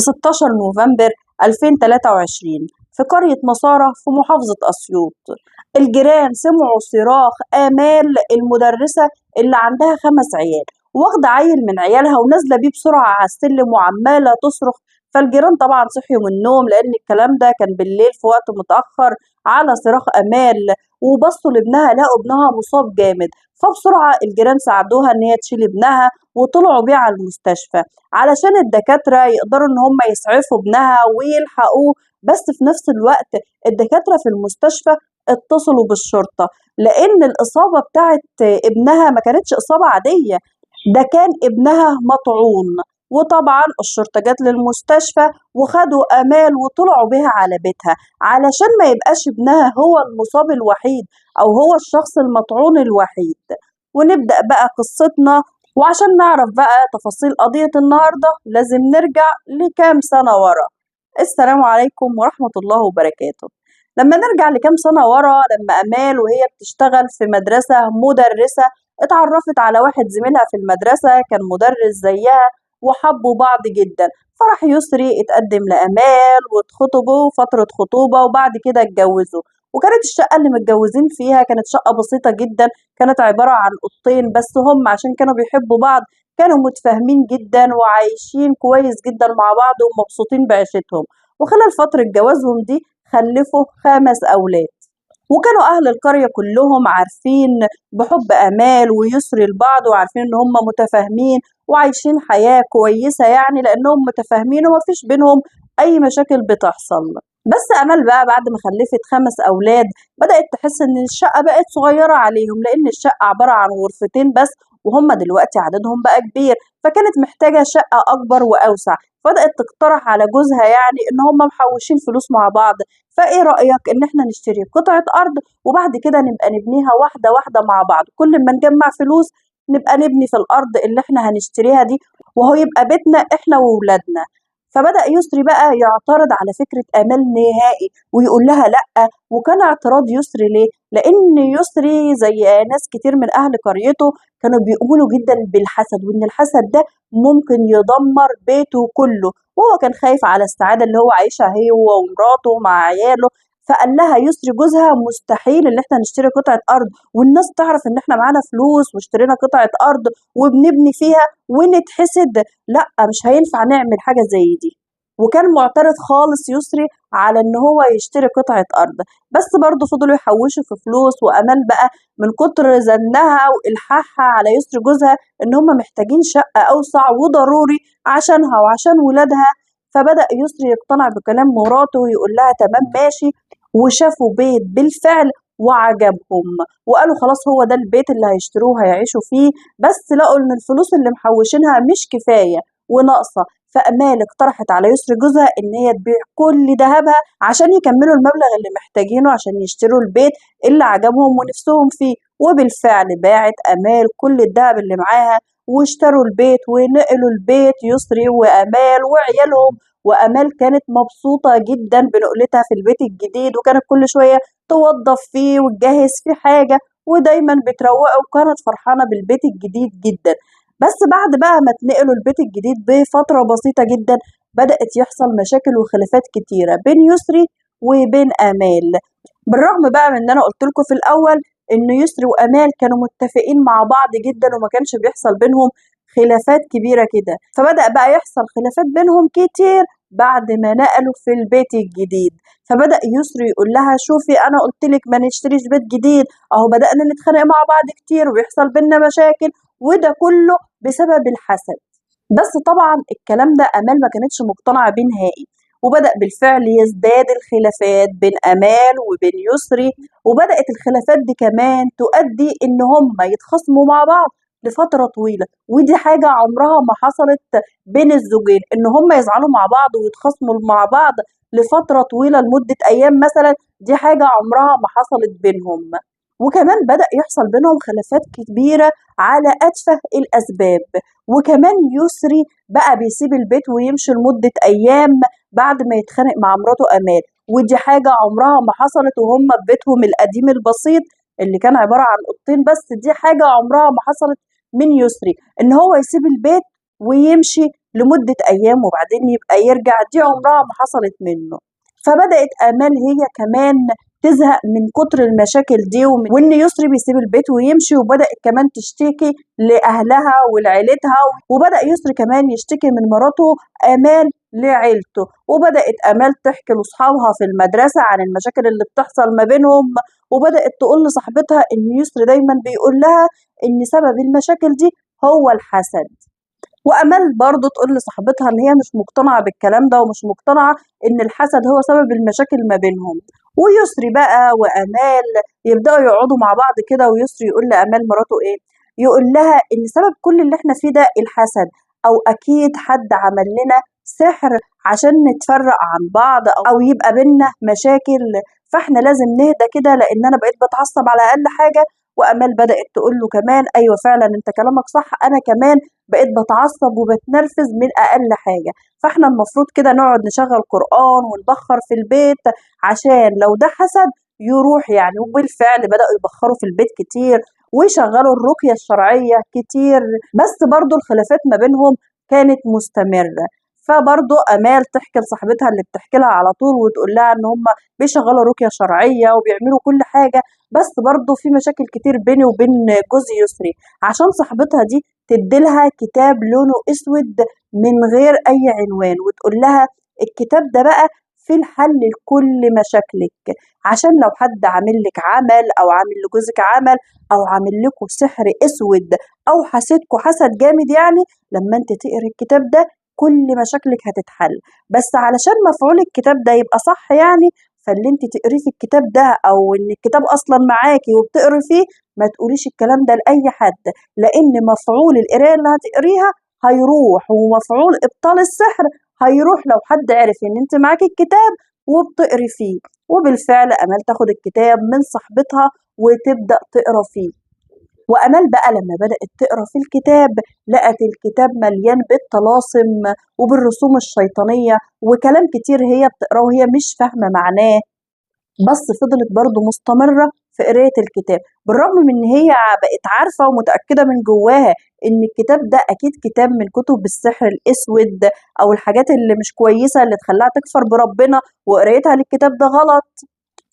في 16 نوفمبر 2023 في قرية مسارة في محافظة أسيوط. الجيران سمعوا صراخ آمال المدرسة اللي عندها 5 عيال، واخدة عيل من عيالها ونازلة بيه بسرعة على السلم وعمالة تصرخ. فالجيران طبعا صحيوا من النوم لأن الكلام ده كان بالليل في وقت متأخر على صراخ آمال، وبصوا لابنها لقوا ابنها مصاب جامد. فبسرعة الجيران ساعدوها إن هي تشيل ابنها وطلعوا بيه على المستشفى علشان الدكاترة يقدروا إن هم يسعفوا ابنها ويلحقوه. بس في نفس الوقت الدكاترة في المستشفى اتصلوا بالشرطة لأن الإصابة بتاعت ابنها ما كانتش إصابة عادية، ده كان ابنها مطعون. وطبعا الشرطة جت للمستشفى وخدوا آمال وطلعوا بها على بيتها علشان ما يبقاش ابنها هو المصاب الوحيد أو هو الشخص المطعون الوحيد. ونبدأ بقى قصتنا، وعشان نعرف بقى تفاصيل قضية النهاردة لازم نرجع لكام سنة ورا. السلام عليكم ورحمة الله وبركاته. لما نرجع لكام سنة ورا، لما آمال وهي بتشتغل في مدرسة مدرسة اتعرفت على واحد زميلها في المدرسة كان مدرس زيها وحبوا بعض جدا. فراح يسري اتقدم لآمال واتخطبوا فترة خطوبة وبعد كده اتجوزوا. وكانت الشقة اللي متجوزين فيها كانت شقة بسيطة جدا، كانت عبارة عن أوضتين بس. هم عشان كانوا بيحبوا بعض كانوا متفاهمين جدا وعايشين كويس جدا مع بعض ومبسوطين بعيشتهم. وخلال فترة جوازهم دي خلفوا 5 أولاد، وكانوا أهل القرية كلهم عارفين بحب آمال ويسري لبعض وعارفين إن هم متفاهمين وعايشين حياة كويسة، يعني لأنهم متفاهمين ومفيش بينهم أي مشاكل بتحصل. بس آمال بقى بعد ما خلفت 5 أولاد بدأت تحس إن الشقة بقت صغيرة عليهم، لأن الشقة عبارة عن غرفتين بس وهم دلوقتي عددهم بقى كبير، فكانت محتاجة شقة أكبر وأوسع. فبدأت تقترح على جوزها يعني إن هم محوشين فلوس مع بعض، فإيه رأيك إن إحنا نشتري قطعة أرض وبعد كده نبقى نبنيها واحدة واحدة مع بعض، كل ما نجمع فلوس نبقى نبني في الأرض اللي إحنا هنشتريها دي وهو يبقى بيتنا إحنا وولادنا. فبدأ يسري بقى يعترض على فكرة آمال نهائي ويقول لها لأ. وكان اعتراض يسري ليه؟ لأن يسري زي ناس كتير من أهل قريته كانوا بيؤمنوا جدا بالحسد، وإن الحسد ده ممكن يدمر بيته كله، وهو كان خايف على السعادة اللي هو عايشها هي ومراته مع عياله. فقال لها يسري جوزها مستحيل ان احنا نشتري قطعة ارض والناس تعرف ان احنا معانا فلوس واشترينا قطعة ارض وبنبني فيها ونتحسد، لا مش هينفع نعمل حاجة زي دي. وكان معترض خالص يسري على ان هو يشتري قطعة ارض، بس برضه فضلوا يحوشوا في فلوس. وامال بقى من كتر زنها والحاحها على يسري جوزها ان هم محتاجين شقة اوسع وضروري عشانها وعشان ولادها، فبدأ يسري يقتنع بكلام مراته ويقول لها تمام ماشي. وشافوا بيت بالفعل وعجبهم وقالوا خلاص هو ده البيت اللي هيشتروه هيعيشوا فيه، بس لقوا ان الفلوس اللي محوشينها مش كفاية وناقصة. فأمال اقترحت على يسري جوزها ان هي تبيع كل ذهبها عشان يكملوا المبلغ اللي محتاجينه عشان يشتروا البيت اللي عجبهم ونفسهم فيه. وبالفعل باعت أمال كل الذهب اللي معاها واشتروا البيت ونقلوا البيت يسري وأمال وعيالهم. وأمال كانت مبسوطة جدا بنقلتها في البيت الجديد، وكانت كل شوية توضف فيه وتجهز فيه حاجة ودايما بتروقه، وكانت فرحانة بالبيت الجديد جدا. بس بعد بقى ما اتنقلوا البيت الجديد بفترة بسيطة جدا بدأت يحصل مشاكل وخلافات كتيرة بين يسري وبين آمال. بالرغم بقى من ان انا قلت لكم في الاول ان يسري وآمال كانوا متفقين مع بعض جدا وما كانش بيحصل بينهم خلافات كبيرة كده، فبدأ بقى يحصل خلافات بينهم كتير بعد ما نقلوا في البيت الجديد. فبدأ يسري يقول لها شوفي أنا قلت لك ما نشتريش بيت جديد، أهو بدأنا نتخانق مع بعض كتير وبيحصل بينا مشاكل، وده كله بسبب الحسد. بس طبعا الكلام ده آمال ما كانتش مقتنعة بيه نهائي، وبدأ بالفعل يزداد الخلافات بين آمال وبين يسري. وبدأت الخلافات دي كمان تؤدي إن هم يتخاصموا مع بعض لفترة طويلة، ودي حاجة عمرها ما حصلت بين الزوجين إن هم يزعلوا مع بعض ويتخاصموا مع بعض لفترة طويلة لمدة أيام مثلا، دي حاجة عمرها ما حصلت بينهم. وكمان بدأ يحصل بينهم خلافات كبيرة على أتفه الأسباب. وكمان يسري بقى بيسيب البيت ويمشي لمدة أيام بعد ما يتخانق مع مراته آمال، ودي حاجة عمرها ما حصلت وهم في بيتهم القديم البسيط اللي كان عبارة عن أوضتين بس. دي حاجة عمرها ما حصلت من يسري إن هو يسيب البيت ويمشي لمدة أيام وبعدين يبقى يرجع، دي عمرها ما حصلت منه. فبدأت آمال هي كمان تزهق من كتر المشاكل دي، وإن يسري بيسيب البيت ويمشي، وبدأت كمان تشتكي لأهلها ولعيلتها، وبدأ يسري كمان يشتكي من مراته آمال لعيلته، وبدأت آمال تحكي لأصحابها في المدرسة عن المشاكل اللي بتحصل ما بينهم، وبدأت تقول لصاحبتها إن يسري دايما بيقول لها إن سبب المشاكل دي هو الحسد. وأمال برضو تقول لصاحبتها إن هي مش مقتنعة بالكلام ده ومش مقتنعة إن الحسد هو سبب المشاكل ما بينهم. ويسري بقى وأمال يبدأوا يقعدوا مع بعض كده، ويسري يقول لأمال مراته إيه؟ يقول لها إن سبب كل اللي إحنا فيه ده الحسد، أو أكيد حد عمل لنا سحر عشان نتفرق عن بعض أو يبقى بينا مشاكل، فإحنا لازم نهدى كده لأن أنا بقيت بتعصب على أقل حاجة. وأمال بدأت تقول له كمان أيوة فعلا أنت كلامك صح، أنا كمان بقيت بتعصب وبتنرفز من أقل حاجة، فإحنا المفروض كده نقعد نشغل قرآن ونبخر في البيت عشان لو ده حسد يروح يعني. وبالفعل بدأوا يبخروا في البيت كتير ويشغلوا الرقية الشرعية كتير، بس برضو الخلافات ما بينهم كانت مستمرة. فبرضو أمال تحكي لصاحبتها اللي بتحكي لها على طول وتقول لها إن هم بيشغلوا رقية شرعية وبيعملوا كل حاجة، بس برضو في مشاكل كتير بيني وبين جوزي يسري، عشان صاحبتها دي تديلها كتاب لونه أسود من غير أي عنوان وتقول لها الكتاب ده بقى في الحل لكل مشاكلك، عشان لو حد عامل لك عمل أو عامل لجوزك عمل أو عامل لكم سحر أسود أو حاسدكوا حسد جامد، يعني لما انت تقري الكتاب ده كل مشاكلك هتتحل. بس علشان مفعول الكتاب ده يبقى صح يعني، فاللي انت تقريه في الكتاب ده او ان الكتاب اصلا معاكي وبتقري فيه ما تقوليش الكلام ده لاي حد، لان مفعول القراية اللي هتقريها هيروح، ومفعول ابطال السحر هيروح لو حد عرف ان انت معاكي الكتاب وبتقري فيه. وبالفعل امال تاخد الكتاب من صاحبتها وتبدا تقرا فيه. وأمال بقى لما بدأت تقرأ في الكتاب لقت الكتاب مليان بالطلاسم وبالرسوم الشيطانية وكلام كتير هي بتقراه وهي مش فاهمة معناه، بس فضلت برضو مستمرة في قراية الكتاب، بالرغم من إن هي بقت عارفة ومتأكدة من جواها إن الكتاب ده أكيد كتاب من كتب السحر الأسود أو الحاجات اللي مش كويسة اللي تخليها تكفر بربنا، وقرايتها للكتاب ده غلط،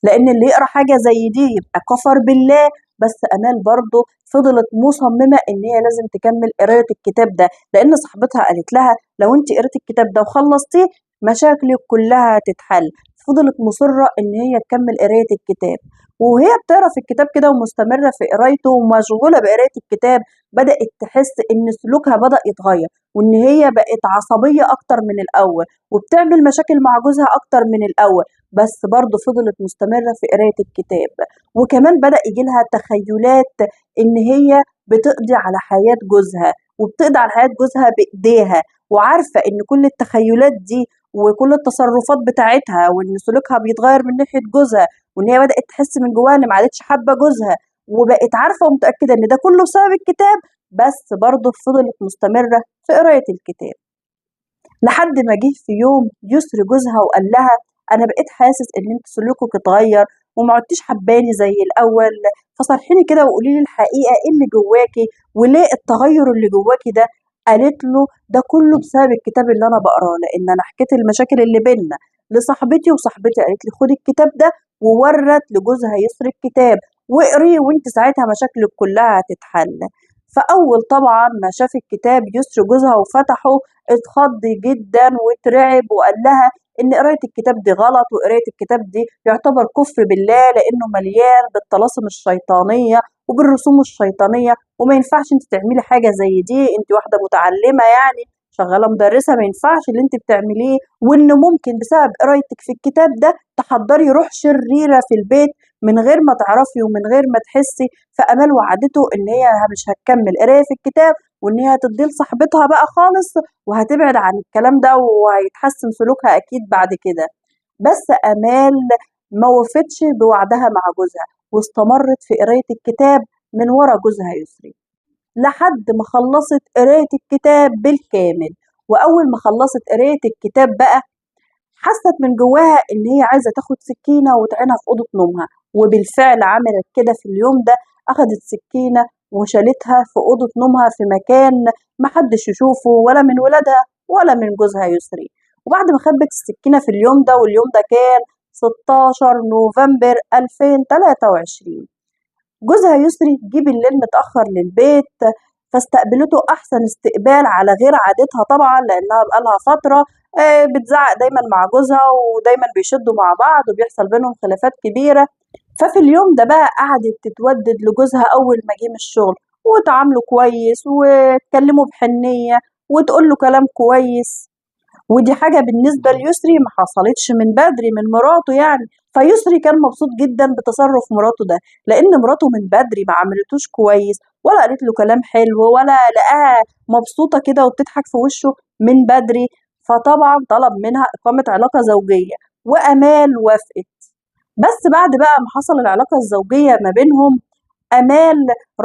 لأن اللي يقرأ حاجة زي دي يبقى كفر بالله. بس أمال برضو فضلت مصممة إن هي لازم تكمل قراية الكتاب ده، لأن صاحبتها قالت لها لو أنت قريت الكتاب ده وخلصتيه مشاكلك كلها هتتحل. فضلت مصرة إن هي تكمل قراية الكتاب، وهي بتقرا في الكتاب كده ومستمرة في قرايته ومشغولة بقراية الكتاب، بدأت تحس إن سلوكها بدأ يتغير، وإن هي بقت عصبية أكتر من الأول، وبتعمل مشاكل مع جوزها أكتر من الأول، بس برضه فضلت مستمرة في قراية الكتاب. وكمان بدأ يجيلها تخيلات إن هي بتقضي على حياة جوزها، وبتقضي على حياة جوزها بإيديها، وعارفة إن كل التخيلات دي وكل التصرفات بتاعتها وإن سلوكها بيتغير من ناحية جوزها، وإن هي بدأت تحس من جواها إن ما عادتش حابة جوزها، وبقت عارفة ومتأكدة إن ده كله بسبب الكتاب، بس برضه فضلت مستمرة في قراية الكتاب. لحد ما جه في يوم يسري جوزها وقال لها أنا بقيت حاسس إن أنت سلوكك اتغير وما عدتيش حباني زي الأول، فصرحيني كده وقولي لي الحقيقة إيه اللي جواكي وليه التغير اللي جواكي ده. قالت له ده كله بسبب الكتاب اللي أنا بقراه، لأن أنا حكيت المشاكل اللي بينا لصاحبتي، وصاحبتي قالت لي خدي الكتاب ده، وورت لجوزها يسري الكتاب واقريه وانت ساعتها مشاكلك كلها هتتحل. فأول طبعا ما شاف الكتاب يسري جوزها وفتحه اتخض جدا واترعب، وقال لها إن قراية الكتاب دي غلط، وقراية الكتاب دي يعتبر كفر بالله لأنه مليان بالطلاسم الشيطانية وبالرسوم الشيطانية، وما ينفعش انت تعملي حاجة زي دي، انت واحدة متعلمة يعني شغالة مدرسة، ما ينفعش اللي انت بتعمليه، وإن ممكن بسبب قرايتك في الكتاب ده تحضري روح شريرة في البيت من غير ما تعرفي ومن غير ما تحسي. فأمال وعدته إن هي مش هتكمل قراية في الكتاب، وإن هي هتديه لصاحبتها بقى خالص وهتبعد عن الكلام ده وهيتحسن سلوكها أكيد بعد كده. بس أمال ما وفتش بوعدها مع جوزها، واستمرت في قراية الكتاب من ورا جوزها يسري لحد ما خلصت قراية الكتاب بالكامل. وأول ما خلصت قراية الكتاب بقى حست من جواها إن هي عايزة تاخد سكينة وتعينها في أوضة نومها، وبالفعل عملت كده في اليوم ده، أخدت سكينة وشالتها في أوضة نومها في مكان محدش يشوفه ولا من ولادها. ولا من جوزها يسري. وبعد ما خبت السكينة في اليوم ده، واليوم ده كان 16 نوفمبر 2023، جوزها يسري جه بالليل متأخر للبيت، فاستقبلته أحسن استقبال على غير عادتها طبعا، لأنها بقالها فترة بتزعق دايما مع جوزها ودايما بيشدوا مع بعض وبيحصل بينهم خلافات كبيرة. ففي اليوم ده بقى قعدت تتودد لجوزها أول ما جه من الشغل، وتعامله كويس وتكلمه بحنية وتقول له كلام كويس، ودي حاجة بالنسبة ليسري ما حصلتش من بدري من مراته يعني. فيسري كان مبسوط جدا بتصرف مراته ده، لأن مراته من بدري ما عملتوش كويس ولا قالت له كلام حلو ولا لقاها مبسوطة كده وبتضحك في وشه من بدري. فطبعا طلب منها إقامة علاقة زوجية، وأمال وافقت. بس بعد بقى ما حصل العلاقة الزوجية ما بينهم، أمال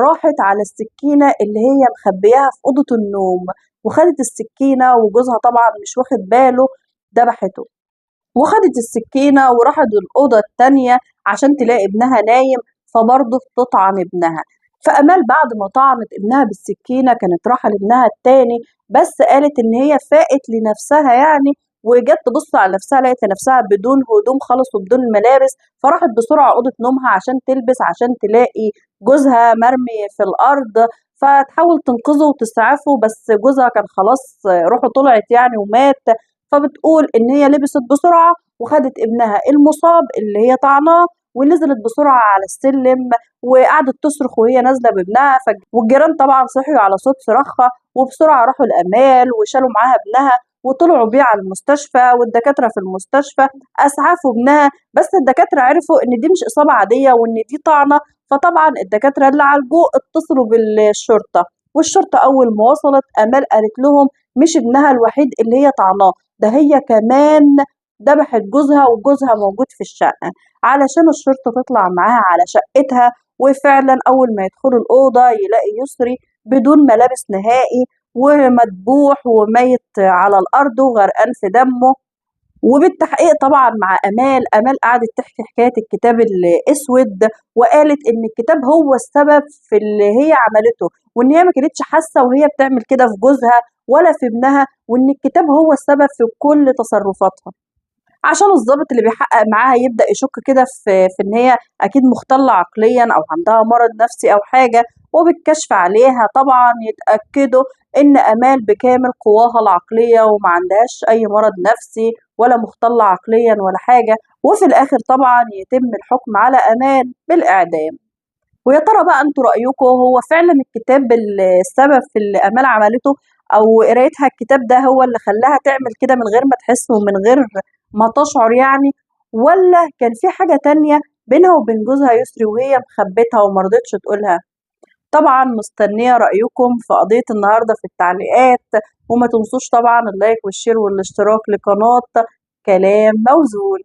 راحت على السكينة اللي هي مخبياها في أوضة النوم، وخدت السكينة وجوزها طبعا مش واخد باله ذبحته، وخدت السكينة وراحت الأوضة التانية عشان تلاقي ابنها نايم، فبرضه تطعن ابنها. فأمال بعد ما طعنت ابنها بالسكينة كانت راحة لابنها التاني، بس قالت إن هي فاقت لنفسها يعني، وجت تبص على نفسها لقت نفسها بدون هدوم خالص وبدون ملابس، فراحت بسرعة أوضة نومها عشان تلبس، عشان تلاقي جوزها مرمي في الأرض، فتحاول تنقذه وتسعفه، بس جوزها كان خلاص روحه طلعت يعني ومات. فبتقول إن هي لبست بسرعة وخدت ابنها المصاب اللي هي طعناه، ونزلت بسرعة على السلم وقعدت تصرخ وهي نازلة بابنها، والجيران طبعا صحيوا على صوت صراخها، وبسرعة راحوا الأمال وشالوا معاها ابنها وطلعوا بيه على المستشفى، والدكاترة في المستشفى أسعفوا ابنها، بس الدكاترة عرفوا إن دي مش إصابة عادية وإن دي طعنة، فطبعا الدكاترة اللي عالجوه اتصلوا بالشرطة، والشرطة أول ما وصلت أمال قالت لهم مش ابنها الوحيد اللي هي طعناه، ده هي كمان ذبحت جوزها وجوزها موجود في الشقة، علشان الشرطة تطلع معاها على شقتها. وفعلا أول ما يدخلوا الأوضة يلاقي يسري بدون ملابس نهائي ومدبوح وميت على الأرض وغرقان في دمه. وبالتحقيق طبعا مع أمال، أمال قعدت تحكي حكاية الكتاب الأسود، وقالت إن الكتاب هو السبب في اللي هي عملته، وإن هي ما كانتش حاسة وهي بتعمل كده في جوزها ولا في ابنها، وإن الكتاب هو السبب في كل تصرفاتها، عشان الضابط اللي بيحقق معاها يبدأ يشك كده في إن هي أكيد مختلة عقليا أو عندها مرض نفسي أو حاجة. وبالكشف عليها طبعا يتأكدوا إن أمال بكامل قواها العقلية وما عندهاش أي مرض نفسي ولا مختلة عقليا ولا حاجة. وفي الآخر طبعا يتم الحكم على أمال بالإعدام. ويا ترى بقى انتوا رأيكم، هو فعلا الكتاب السبب في اللي أمال عملته، أو قرايتها الكتاب ده هو اللي خلاها تعمل كده من غير ما تحس ومن غير ما تشعر يعني، ولا كان في حاجة تانية بينها وبين جوزها يسري وهي مخبتها ومرضتش تقولها؟ طبعا مستنية رأيكم في قضية النهاردة في التعليقات، وما تنسوش طبعا ال like وال share والاشتراك لقناة كلام موزون.